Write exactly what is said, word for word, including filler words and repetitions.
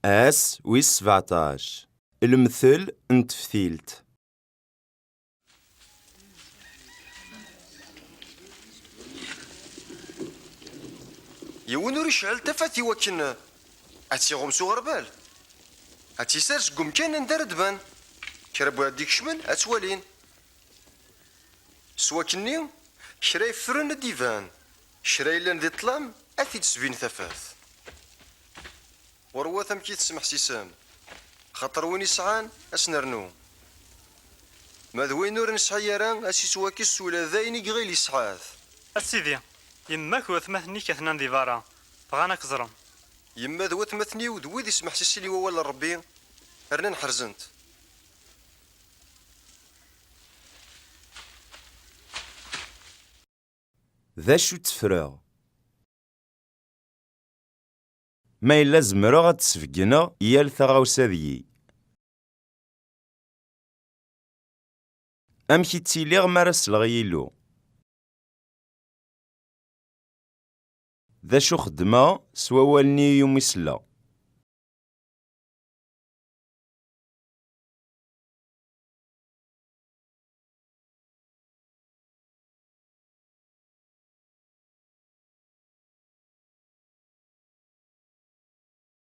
Ass wis sbeɛṭac. Lemtel n teftilt. Yiwen ur icɛel tafat i wakken ad tt-iɣum s uɣerbal. Ad tt-isers deg umkan anda ara d-ban. Kra n wid d-ikecmen ad tt-walin. S wakkenni, kra yeffren ad d-iban, kra yellan di ṭṭlam ad t-id-tesbin tafat. Ɣurwat amek i tesmeḥsisem, xaṭer win isɛan, ad s-nernu. Ma d win ur nesɛi ara, ad s-ittwakkes ula d ayen i iɣil yesɛa-t. A Sidi, yemma-k d watmaten-ik atnan di berra, bɣan ad k-ẓren. Yemma d watmaten-iw d wid ismeḥsisin i wawal n Ṛebbi, rnan ḥerzen-t. D acu tteffreɣ? Ma yella zemreɣ ad d-sbeggneɣ yal taɣawsa deg-i. Amek i ttiliɣ mi ara sleɣ i Yillu? D acu xeddmeɣ s wawal-nni iwumi selleɣ?